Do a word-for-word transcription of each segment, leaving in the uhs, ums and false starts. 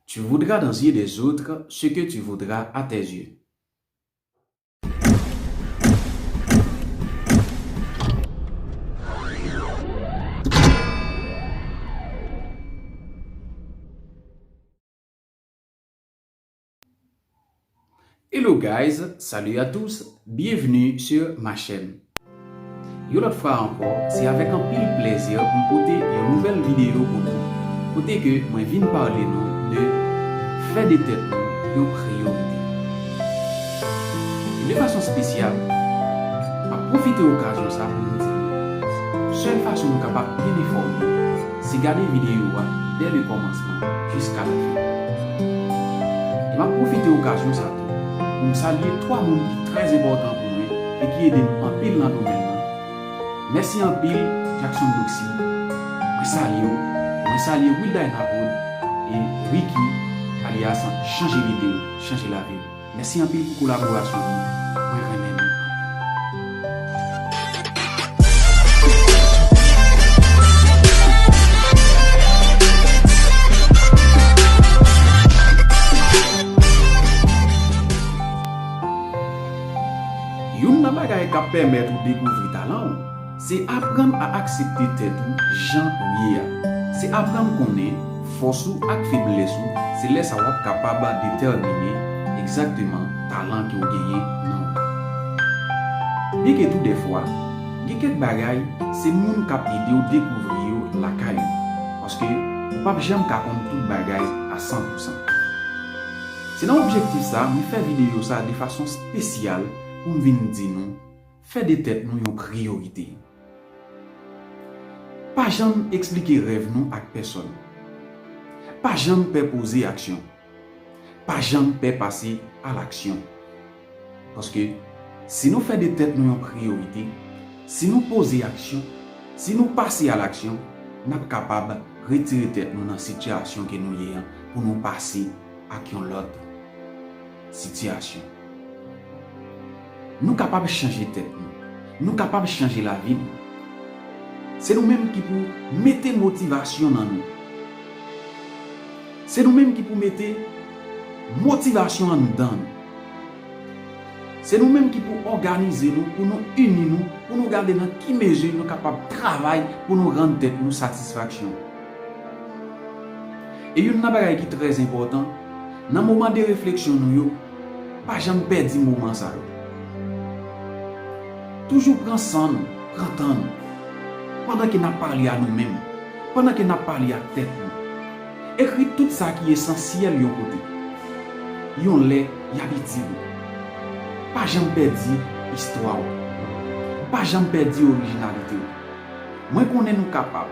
Tu voudras dans yeux des autres ce que tu voudras à tes yeux. Hello guys, salut à tous, bienvenue sur ma chaîne. Yon lòt fwa ankò, se avèk anpil plèzi pou m pote yon nouvèl videyo pou nou, kote ke mwen vin pale nou de fè de tèt nou yon priyorite. E de fason espesyal, m ap pwofite okazyon sa pou m di nou, sèl fason nou kapab byen enfòme, se gade videyo a dè le kòmansman jiska lafen. E m ap pwofite okazyon sa tou pou m salye twa moun ki trè enpòtan pou mwen e ki ede m anpil nan domèn nan. Mèsi anpil, Jackson Luxy. Mwen salye w. Mwen salye Wilday Napod e Ricky, alyas Chanje Lide w, Chanje Lavi w. Mèsi anpil pou kolaborasyon nou. Mwen renmen nou anpil. Youn nan bagay k ap pèmèt ou dekouvri talan w, se aprann a aksepte tèt ou jan ou ye a. Se aprann konnen fòs ou ak feblès ou, se lè sa w ap kapab detèmine egzakteman talan ke w genyen nan ou. Byenke tou dèfwa, gen kèk bagay, se moun k ap ede w dekouvri yo lakay ou, paske ou p ap janm ka konn tout bagay a san pou san. Se nan objektif sa, mwen fè videyo sa de fason espesyal pou m vin di nou, fè de tèt nou yon priyorite. Pa janm eksplike rèv nou ak pèsòn. Pa janm pè poze aksyon. Pa janm pè pase alaksyon. Paske si nou fè de tèt nou yon priyorite, si nou poze aksyon, si nou pase alaksyon, n ap kapab retire tèt nou nan sitiyasyon ke nou ye an pou nou pase ak yon lòt sitiyasyon. Nou kapab chanje tèt nou. Nou kapab chanje lavi nou. Se nou menm ki pou mete motivasyon nan nou. Se nou menm ki pou mete motivasyon anndan nou. Se nou menm ki pou òganize nou, pou nou ini nou, pou nou gade nan ki mezi nou kapab travay pou nou rann tèt nou satisfaksyon. E youn nan bagay ki trè enpòtan, nan moman de refleksyon nou yo, pa janm pèdi moman sa yo. Toujou pran san nou, pran tan nou, pandan ke n ap pale a nou menm, pandan ke n ap pale ak tèt nou. Ekri tout sa ki esansyèl yon kote. Yon lè, y ap itil ou. Pa janm pèdi istwa w. Pa janm pèdi orijinalite w. Mwen konnen nou kapab.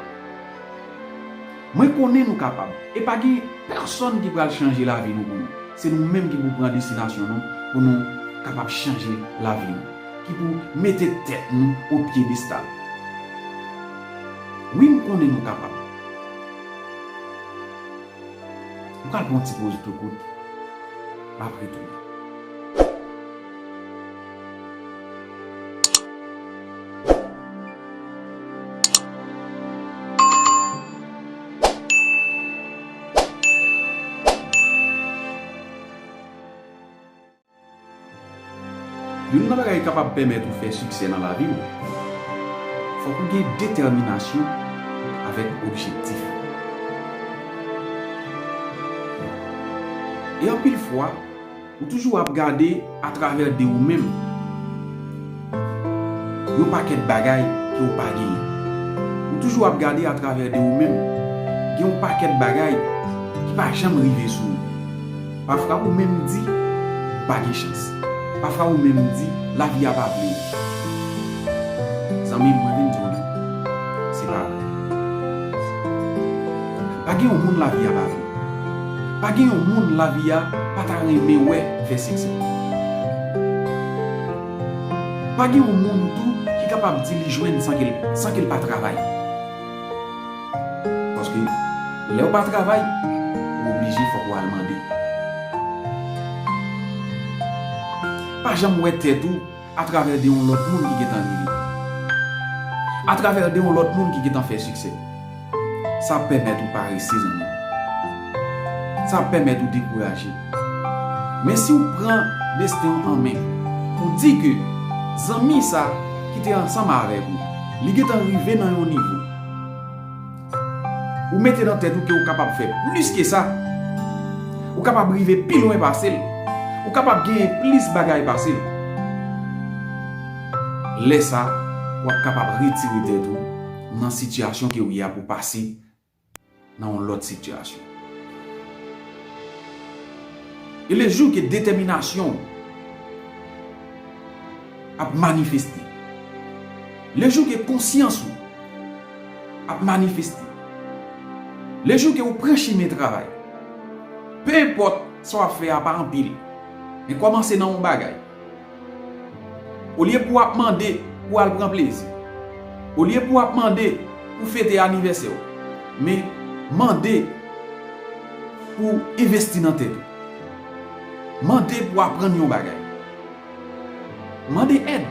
Mwen konnen nou kapab. E pa gen pèsonn ki pral chanje lavi nou pou nou. Se nou menm ki pou pran destinasyon nou pou nou kapab chanje lavi nou. Ki pou mete tèt nou o pyedestal. Wi, m konnen nou kapab. M pral pran yon ti poz tou kout. M ap retounen. Youn nan bagay ki kapab pèmèt ou fè siksè nan lavi w, fòk ou gen detèminasyon avèk objektif. E anpil fwa, ou toujou ap gade atravè de ou menm yon pakèt bagay ke ou pa genyen. Ou toujou ap gade atravè de ou menm gen yon pakèt bagay ki pa janm rive sou ou. Pafwa ou menm di ou pa gen chans. Pafwa ou menm di lavi a pa vle w. Zanmi m, mwen vin di w non, se pa vre. Pa gen yon moun lavi a pa vle. Pa gen yon moun lavi a pa ta renmen wè fè siksè. Pa gen yon moun tou ki kapab di li jwenn san ke l, san ke l pa travay. Paske lè w pa travay, ou oblije fòk ou al mande. Pa janm wè tèt ou atravè de yon lòt moun ki gentan rive. Atravè de yon lòt moun ki gentan fè siksè. Sa ap pèmèt ou parese, zanmi. sa ap pèmèt ou dekouraje. Men si w pran desten w an men, ou di ke zanmi sa ki te ansanm avèk ou, li gentan rive nan yon nivo. Ou mete nan tèt ou ke ou kapab fè plis ke sa. Ou kapab rive pi lwen pase l. Ou kapab genyen plis bagay pase l. Lè sa, w ap kapab retire tèt ou nan sitiyasyon ke w ye a pou pase nan yon lòt sitiyasyon. E le jou ke detèminasyon w ap manifeste, le jou ke konsyans ou ap manifeste, le jou ke ou pran chimen travay, pe enpòt sa w ap fè a pa anpil, men kòmanse nan yon bagay. Olye pou w ap mande pou w al pran plezi, olye pou w ap mande pou fete anivèsè w, men mande pou w envesti nan tèt ou. Mande pou w aprann yon bagay. Mande èd.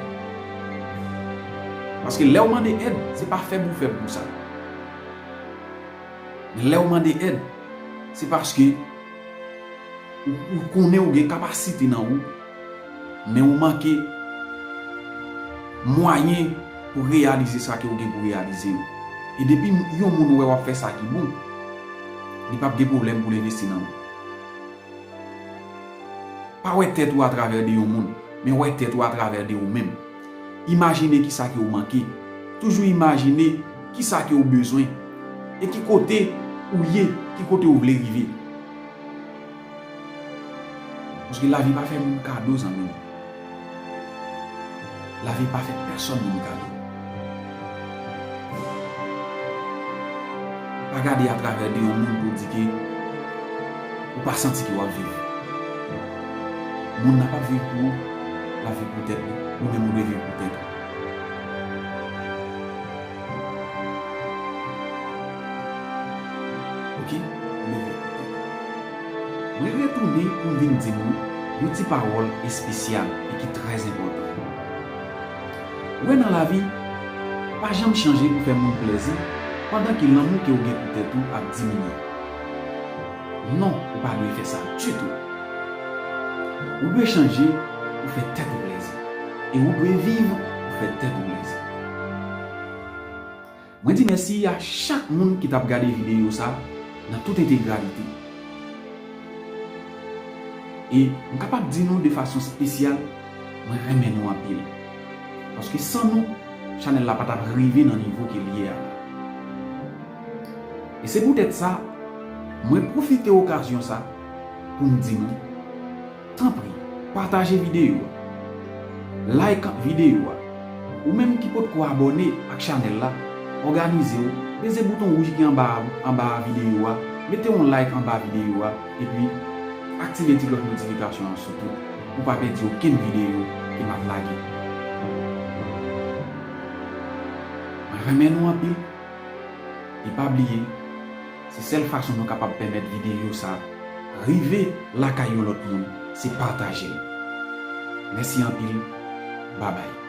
Paske lè w mande èd, se pa fèb ou fèb pou sa. Men lè w mande èd, se paske ou, ou konnen ou gen kapasite nan ou, men ou manke mwayen pou reyalize sa ke ou gen pou reyalize yo. E depi yon moun wè w ap fè sa ki bon, li p ap gen pwoblèm pou l envesti nan ou. Pa wè tèt ou atravè de yon moun, men wè tèt ou atravè de ou menm. Imajine kisa ke ou manke. Toujou imajine kisa ke ou bezwen. E ki kote ou ye, ki kote ou vle rive. Paske lavi pa fè moun kado, zanmi m. Lavi pa fè pèsòn moun kado. Pa gade atravè de yon moun pou di ke ou pa santi ke w ap viv. Moun nan p ap viv pou ou, l ap viv pou tèt li. Ou menm ou dwe viv pou tèt ou. Ok? Ou dwe viv pou tèt ou. Mwen retounen pou m vin di nou yon ti pawòl espesyal e ki trè enpòtan. Ou wè nan lavi, pa janm chanje pou fè moun plèzi pandan ke lanmou ke w gen pou tèt ou ap diminye. Non, ou pa dwe fè sa ditou. Ou dwe chanje pou fè tèt ou plèzi. E ou dwe viv pou fè tèt ou plèzi. Mwen di mèsi a chak moun ki t ap gade videyo sa nan tout entegralite. E m kapab di nou de fason espesyal, mwen renmen nou anpil. Paske san nou, chanèl la pa t ap rive nan nivo ke l ye a la. E se poutèt sa, mwen pwofite okazyon sa pou m di nou, tanpri, pataje videyo a, like videyo a. Ou menm ki potko abòne ak chanèl la, òganize w, peze bouton wouj ki anba, anba videyo a, mete yon like anba videyo a, epi aktive ti klòch notifikasyon an sitou pou w pa pèdi okenn videyo ke m ap lage. Mwen renmen nou anpil. E pa bliye, se sèl fason nou kapab pèmèt videyo sa rive lakay yon lòt moun, se pataje l. Mèsi anpil. Babay.